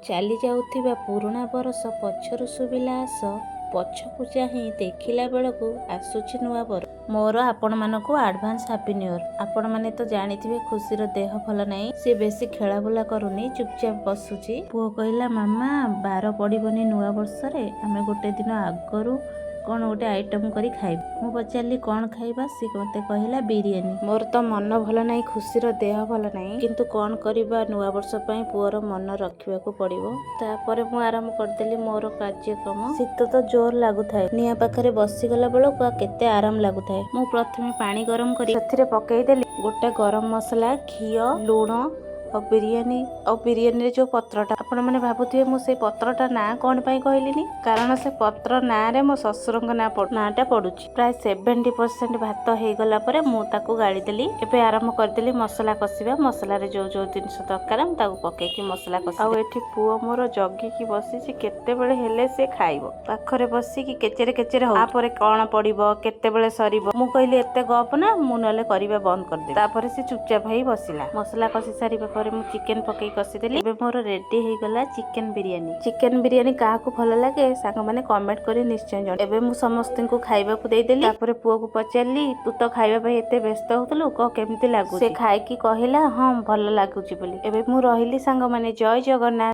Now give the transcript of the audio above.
ଚାଲି ଯାଉଥିବା ପୁରୁଣା ବରଷ ପଛରୁ ଶୁଭିଲା ଆସ, ପଛକୁ ଚାହିଁ ଦେଖିଲା ବେଳକୁ ଆସୁଛି ନୂଆ ବର। ମୋର ଆପଣମାନଙ୍କୁ ଆଡ଼ଭାନ୍ସ ହାପି ନ୍ୟୁ ଇୟର୍। ଆପଣମାନେ ତ ଜାଣିଥିବେ, ଖୁସିର ଦେହ ଭଲ ନାହିଁ। ସେ ବେଶୀ ଖେଳାବୁଲା କରୁନି, ଚୁପଚାପ ବସୁଛି। ପୁଅ କହିଲା, "ମାମା, ବାର ପଡ଼ିବନି ନୂଆ ବର୍ଷରେ, ଆମେ ଗୋଟେ ଦିନ ଆଗରୁ କ'ଣ ଗୋଟେ ଆଇଟମ୍ କରି ଖାଇବୁ।" ମୁଁ ପଚାରିଲି, "କ'ଣ ଖାଇବା?" ସେ ମୋତେ କହିଲା, "ବିରିୟାନୀ।" ମୋର ତ ମନ ଭଲ ନାହିଁ, ଖୁସିର ଦେହ ଭଲ ନାହିଁ, କିନ୍ତୁ କ'ଣ କରିବା? ନୂଆ ବର୍ଷ ପାଇଁ ପୁଅର ମନ ରଖିବାକୁ ପଡ଼ିବ। ତାପରେ ମୁଁ ଆରମ୍ଭ କରିଦେଲି ମୋର କାର୍ଯ୍ୟକ୍ରମ। ଶୀତ ତ ଜୋର ଲାଗୁଥାଏ। ନିଆଁ ପାଖରେ ବସିଗଲା ବେଳକୁ ଆଉ କେତେ ଆରାମ ଲାଗୁଥାଏ। ମୁଁ ପ୍ରଥମେ ପାଣି ଗରମ କରି ସେଥିରେ ପକେଇଦେଲି ଗୋଟା ଗରମ ମସଲା, ଘିଅ, ଲୁଣ ଆଉ ବିରିୟାନୀ ଆଉ ବିରିୟାନୀରେ ଯେଉଁ ପତ୍ରଟା। ଆପଣମାନେ ଭାବୁଥିବେ, ମୁଁ ସେଇ ପତ୍ରଟା ନାଁ କ'ଣ ପାଇଁ କହିଲିନି। କାରଣ ସେ ପତ୍ର ନାଁରେ ମୋ ଶ୍ୱଶୁରଙ୍କ ନାଁଟା ପଡୁଛି। ପ୍ରାୟ 70% ଭାତ ହେଇଗଲା ପରେ ମୁଁ ତାକୁ ଗାଳିଦେଲି। ଏବେ ଆରମ୍ଭ କରିଦେଲି ମସଲା କଷିବା। ମସଲାରେ ଯୋଉ ଯୋଉ ଜିନିଷ ଦରକାର, ମୁଁ ତାକୁ ପକେଇକି ମସଲା କଷି। ଆଉ ଏଠି ପୁଅ ମୋର ଜଗିକି ବସିଛି, କେତେବେଳେ ହେଲେ ସେ ଖାଇବ। ପାଖରେ ବସିକି କେଚେରେ କେଚେରେ ହଉ, ତାପରେ କ'ଣ ପଡିବ, କେତେବେଳେ ସରିବ। ମୁଁ କହିଲି, "ଏତେ ଗପ ନା, ମୁଁ ନହେଲେ କରିବା ବନ୍ଦ କରିଦେବି।" ତାପରେ ସେ ଚୁପଚାପ ହେଇ ବସିଲା। ମସଲା କଷି ସାରିବା ପରେ ମୁଁ ଚିକେନ ପକେଇ କଷିଦେଲି। ଏବେ ମୋର ରେଡି ହେଇଗଲା ଚିକେନ ବିରିୟାନୀ। ଚିକେନ ବିରିୟାନୀ କାହାକୁ ଭଲ ଲାଗେ, ସାଙ୍ଗମାନେ କମେଣ୍ଟ କରି ନିଶ୍ଚୟ ଜଣ। ଏବେ ମୁଁ ସମସ୍ତଙ୍କୁ ଖାଇବାକୁ ଦେଇଦେଲି। ତାପରେ ପୁଅକୁ ପଚାରିଲି, "ତୁ ତ ଖାଇବା ପାଇଁ ଏତେ ବ୍ୟସ୍ତ ହଉଥିଲୁ, କହ କେମିତି ଲାଗୁଛି?" ସେ ଖାଇକି କହିଲା, "ହଁ, ଭଲ ଲାଗୁଛି" ବୋଲି। ଏବେ ମୁଁ ରହିଲି ସାଙ୍ଗମାନେ। ଜୟ ଜଗନ୍ନାଥ।